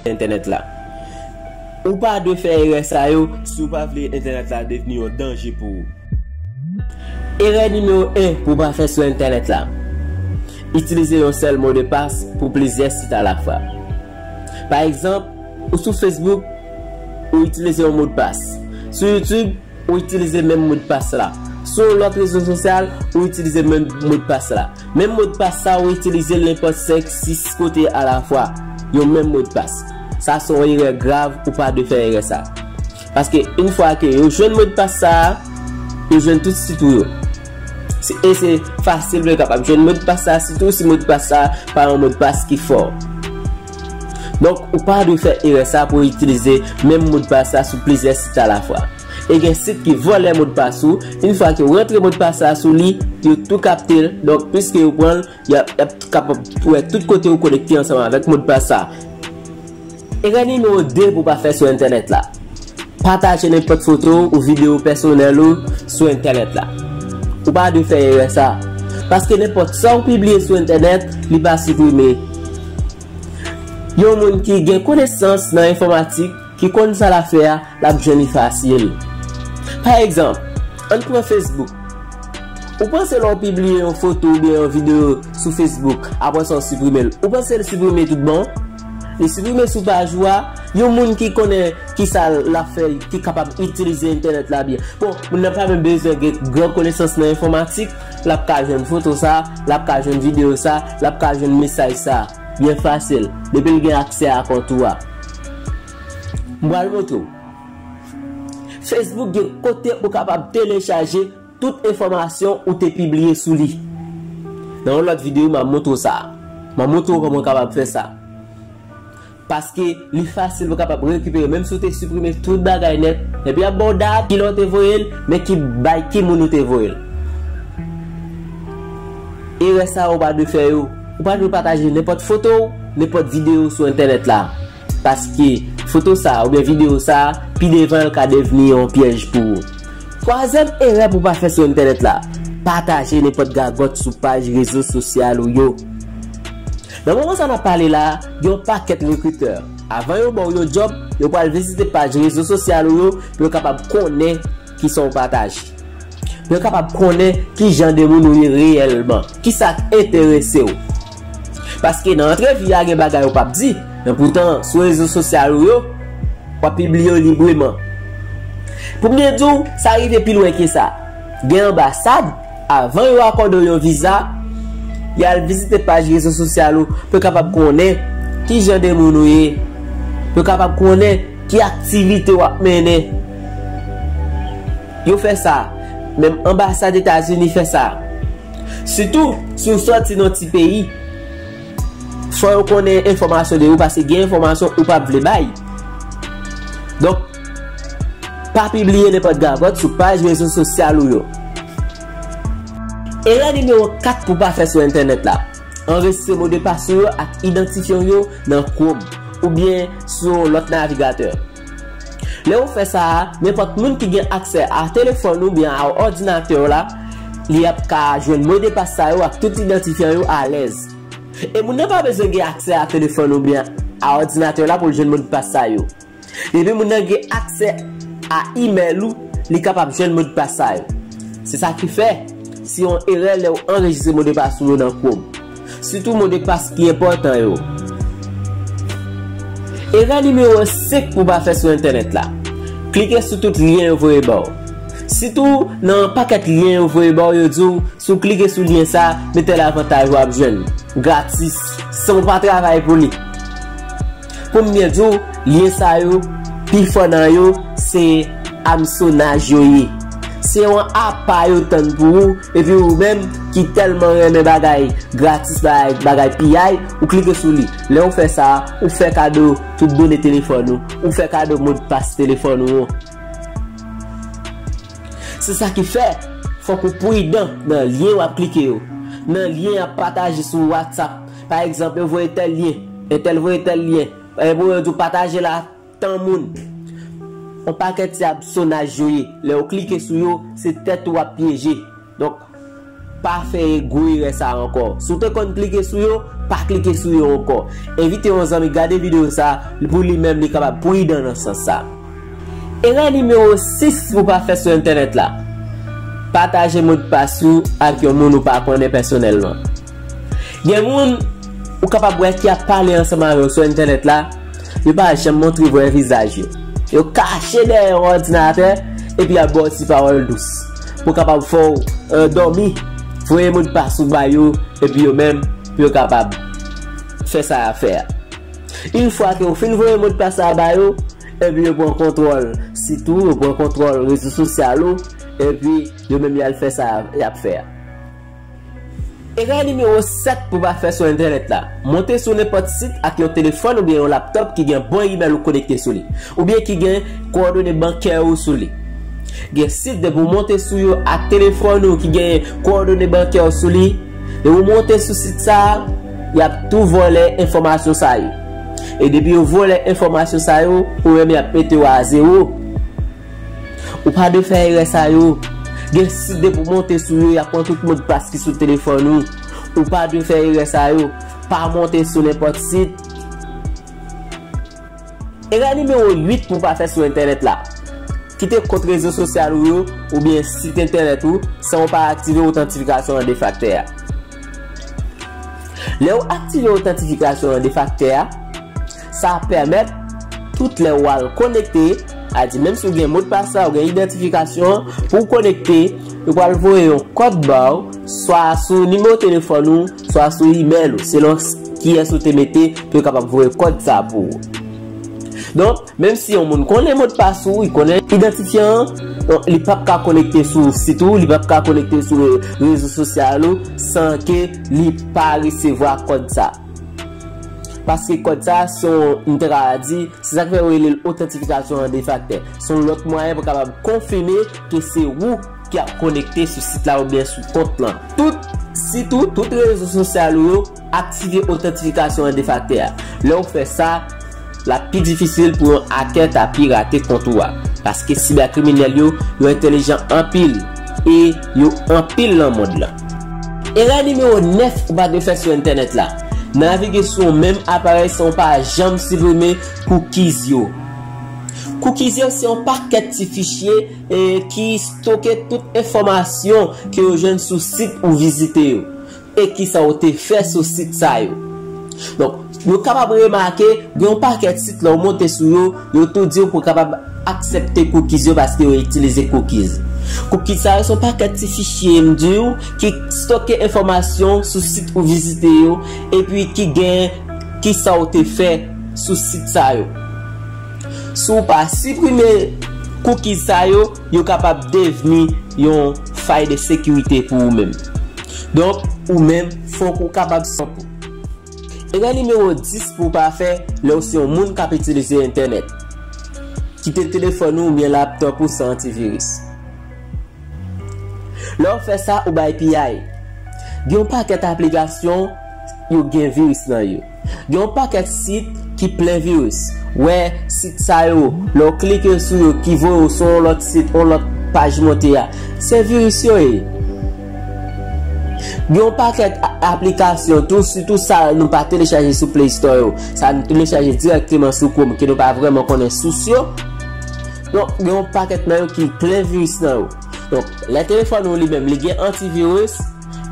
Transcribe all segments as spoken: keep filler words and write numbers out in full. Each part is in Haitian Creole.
entènèt la. Ou pa dwe fè erè sa yo si w pa vle entènèt la devni yon danje pou ou. Erè nimewo en pou w pa fè sou entènèt la. Itilize yon sèl modepas pou plizyè sit alafwa. Pa egzanp, ou sou Facebook, ou itilize yon modpas. Sou YouTube, ou itilize menm modpas la. Sou yon lòt rezo sosyal, ou itilize menm modpas la. Menm modpas sa, ou itilize l nenpòt senk, sis kote alafwa. Yon menm modpas. Sa se yon erè grav, ou pa dwe fè erè sa. Paske yon fwa ke yo jwenn modpas sa, yo jwenn tout sit ou yo. Se, e se fasil pou yo kapab jwenn modpas sa, sitou si modpas sa pa yon modpas ki fò. Donk, ou pa dwe fè erè sa pou w itilize menm modpas sa sou plizyè sit alafwa. E gen sit ki vòlè modpas ou, yon fwa ke w rantre modpas sa sou li, yo tou kapte l. Donk, piske yo pran l, y ap, y ap kapab wè tout kote ou konekte ansanm avèk modpas sa. Erè nimewo de pou w pa fè sou entènèt la. Pataje nenpòt foto ou videyo pèsonèl ou sou entènèt la. Ou pa dwe fè erè sa. Paske nenpòt sa ou pibliye sou entènèt, li pa siprime. Yon moun ki gen konesans nan enfòmatik, ki konn sa l ap fè a, l ap jwenn li fasil. Pa egzanp, ann pran Facebook. Ou panse lè w pibliye yon foto oubyen yon videyo sou Facebook, apre sa w siprime l, ou panse l siprime tout bon? Li siprime sou paj ou a. Yon moun ki konnen ki sa l ap fè, ki kapab itilize entènèt la byen. Bon, moun nan pa menm bezwen gen gran konesans nan enfòmatik, l ap ka jwenn foto sa, l ap ka jwenn videyo sa, l ap ka jwenn mesaj sa. Byen fasil, depi l gen aksè a kont ou a. M pral montre w. Facebook gen kote ou kapab telechaje tout enfòmasyon ou te pibliye sou li. Nan yon lòt videyo, m a montre w sa. M a montre w kòman w kapab fè sa. Paske li fasil pou w kapab rekipere, menm si w te siprime tout bagay nèt, epi y ap ba w dat, kilè w te voye l, men ki bay ki moun ou te voye l. Erè sa yo ou pa dwe fè yo. Ou pa dwe pataje nenpòt foto w, nenpòt videyo w sou entènèt la. Paske foto sa a oubyen videyo sa a, pi devan l ka devni yon pyèj pou ou. Twazyèm erè pou w pa fè sou entènèt la, pataje nenpòt gagòt sou paj rezo sosyal ou yo. Nan moman sa n ap pale la a, gen yon pakèt rekritè. Avan yo ba w yon djòb, yo pral vizite paj rezo sosyal ou yo pou yo kapab konnen kisa w pataje. Pou yo kapab konnen ki jan de moun ou ye reyèlman, kisa k enterese w. Paske nan antrevi a gen bagay ou p ap di, men poutan sou rezo sosyal ou yo, w ap pibliye yo libreman. Pou m byen di w, sa rive pi lwen ke sa. Gen anbasad, avan yo akòde w yon viza, y al vizite paj rezo sosyal ou pou yo kapab konnen ki jan de moun ou ye, pou yo kapab konnen ki aktivite w ap mennen. Yo fè sa. Menm anbasad Etazini fè sa. Sitou si w sòti nan ti peyi, fò yo konnen enfòmasyon de ou, paske gen enfòmasyon ou p ap vle bay. Donk, pa pibliye nenpòt gagòt sou paj rezo sosyal ou yo. Erè nimewo kat pou w pa fè sou entènèt la. Anrejistre modepas ou yo ak idantifyan w yo nan Chrome oubyen sou yon lòt navigatè. Lè w fè sa a, nenpòt moun ki gen aksè a telefòn ou byen a òdinatè w la, li ap ka jwenn modepas sa yo ak tout idantifyan yo alèz. E moun nan pa bezwen gen aksè a telefòn ou byen a òdinatè w la pou l jwenn modepas sa yo. Depi moun nan gen aksè a imèl ou, li kapab jwenn modpas sa yo. Se sa ki fè, se yon erè lè w anrejistre modpas ou yo nan Chrome. Sitou modpas ki enpòtan yo. Erè nimewo senk pou w pa fè sou entènèt la. Klike sou tout lyen yo voye ba w. Sitou nan yon pakèt lyen yo voye ba w, yo di w, si w klike sou lyen sa, men tèl avantaj w ap jwenn. Gratis, san w pa travay pou li. Pou m byen di w, lyen sa yo, pifò nan yo, se amsonaj yo ye. Se yon apa yo tann pou ou, epi ou menm ki tèlman renmen bagay gratis, bagay, bagay piyay, ou klike sou li. Lè w fè sa, ou fè kado tout done telefòn ou, ou fè kado modpas telefòn ou. Se sa ki fè, fòk ou pridan nan lyen w ap klike yo, nan lyen y ap pataje sou WhatsApp. Pa egzanp, yo voye tèl lyen, entèl voye tèl lyen, epi yo di w pataje l a tan moun. Yon pakèt se amsonaj yo ye. Lè w klike sou yo, se tèt ou w ap pyeje. Donk, Pa fè gwo erè sa a ankò. Si w te konn klike sou yo, pa klike sou yo ankò. Envite yon zanmi gade videyo sa a pou li menm li kapab pridan nan sans sa. Erè nimewo sis pou w pa fè sou entènèt la. Pataje modpas ou ak yon moun ou pa konnen pèsonèlman. Gen moun ou kapab wè ki ap pale ansanm avè w sou entènèt la, yo pa janm montre vrè vizaj yo. Yo kache dèyè yon òdinatè epi y ap ba w ti pawòl dous pou kapab fè w, eh, dòmi. Voye modpas ou ba yo, epi yo menm, pou yo kapab fè sa y ap fè a. Yon fwa ke w fin voye modpas la ba yo, epi yo pran kontwòl sit ou, yo pran kontwòl rezo sosyal ou, epi yo menm y al fè sa y ap fè a. Erè nimewo sèt pou pa fè sou entènèt la. Monte sou nenpòt sit ak yon telefòn oubyen yon laptòp ki gen bon imèl ou konekte sou li, oubyen ki gen kowòdone bankè ou sou li. Gen sit depi w monte sou yo ak telefòn ou ki gen kowòdone bankè ou sou li, depi w monte sou sit sa a, y ap tou vòlè enfòmasyon sa yo. E depi yo vòlè enfòmasyon sa yo, ou menm y ap mete w a zewo. Ou pa dwe fè erè sa yo. Gen sit depi w monte sou yo, y ap pran tout modpas ki sou telefòn ou. Ou pa dwe fè erè sa yo. Pa monte sou nenpòt sit. Erè nimewo uit pou w pa fè sou entènèt la. Kite kont rezo sosyal ou yo oubyen sit entènèt ou san w pa aktive otantifikasyon an de faktè a. Lè w aktive otantifikasyon an de faktè a, sa ap pèmèt tout lè w al konekte, a di menm si w gen modpas la, w gen idantifikasyon an, pou w konekte, yo pral voye yon kòd ba w, swa sou nimewo telefòn ou, swa sou imèl ou, selon s- kiyès ou te mete pou yo kapab voye kòd sa pou ou. Donk, menm si yon moun konnen modpas ou, li konnen idantifyan an, donk, li p ap ka konekte sou sit ou, li p ap ka konekte sou re- rezo sosyal ou, san ke li pa resevwa kòd sa. Paske kòd sa, se yon, m ta ka di, se sa k fè yo rele l otantifikasyon an de faktè. Se yon lòt mwayen pou kapab konfime ke se ou ki ap konekte sou sit la oubyen sou kont lan. Tout sit ou, tout rezo sosyal ou yo, aktive otantifikasyon an de faktè a. Lè w fè sa, l ap pi difisil pou yon akè ta pirate kont ou a. Paske sibèkriminèl yo, yo entèlijan anpil e yo anpil nan mond lan. Erè nimewo nèf ou pa dwe fè sou entènèt la. Navige sou yon menm aparèy san w pa janm siprime cookies yo. Cookies yo se yon pakèt ti fichye, e, ki stoke tout enfòmasyon ke yo jwenn sou sit ou vizite yo e kisa w te fè sou sit sa yo. Donk, nou kapab remake, gen yon pakèt sit lè w monte sou yo, yo tou di w pou w kapab aksepte cookies yo paske yo itilize cookies. Cookies sa yo se yon pakèt ti fichye, m di w, ki stoke enfòmasyon sou sit ou vizite yo, epi ki gen kisa w te fè sou sit sa yo. Si w pa siprime cookies sa yo, yo kapab devni yon fay de sekirite pou ou menm. Donk, ou menm, fòk ou kapab sòt. Erè nimewo dis pou w pa fè lè w se yon moun k ap itilize entènèt. Kite telefòn ou oubyen laptòp ou san antiviris. Lè w fè sa, ou bay piyay. Gen yon pakèt aplikasyon, yo gen viris nan yo. Gen yon pakèt sit ki plen viris. Wè, sit sa yo, lè w klike sou yo, ki voye w sou yon lòt sit, yon lòt paj monte a. Se viris yo ye. Gen yon pakèt a- aplikasyon tou, sitou sa nou pa telechaje sou Play Store yo. Sa nou telechaje dirèkteman sou Chrome, ke nou pa vrèman konnen sous yo. Donk, gen yon pakèt nan yo ki plen viris nan yo. Donk, lè telefòn ou li menm, li gen antiviris,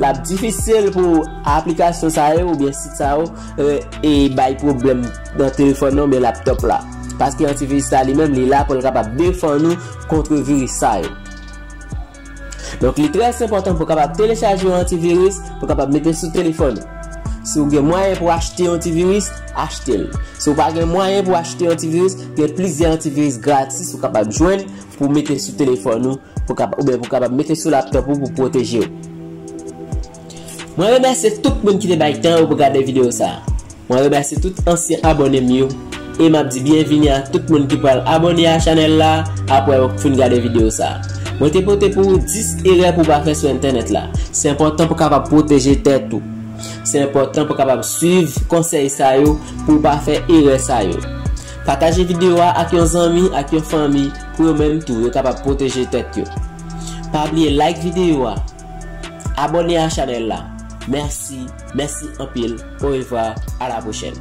l ap difisil pou aplikasyon sa yo oubyen sit sa yo, e, e bay pwoblèm nan telefòn nan oubyen laptòp la. Paske antiviris la li menm, li la pou l kapab defann ou kont viris sa yo. Donk, li trè enpòtan pou w kapab telechaje yon antiviris, pou w kapab mete sou telefòn ou. Si w gen mwayen pou w achte yon antiviris, achte l. Si w pa gen mwayen pou w achte yon antiviris, gen plizyè antiviris gratis ou kapab jwenn pou w mete sou telefòn ou, pou kap- oubyen pou w kapab mete sou laptòp ou pou pwoteje w. Mwen remèsye tout moun ki te bay tan yo pou gade videyo sa a. Mwen remèsye tout ansyen abòne m yo. E m ap di byenvini a tout moun ki pral abòne a chanèl la apre w fin gade videyo sa a. Mwen te pote pou ou dis erè pou w pa fè sou entènèt la. Se enpòtan pou w kapab pwoteje tèt ou. Se enpòtan pou w kapab swiv konsèy sa yo pou w pa fè erè sa yo. Pataje videyo a ak yon zanmi, ak yon fanmi, pou yo menm tou, yo kapab pwoteje tèt yo. Pa bliye like videyo a. Abòne a chanèl la. Mèsi, mèsi anpil. Orevwa, a la pwochèn.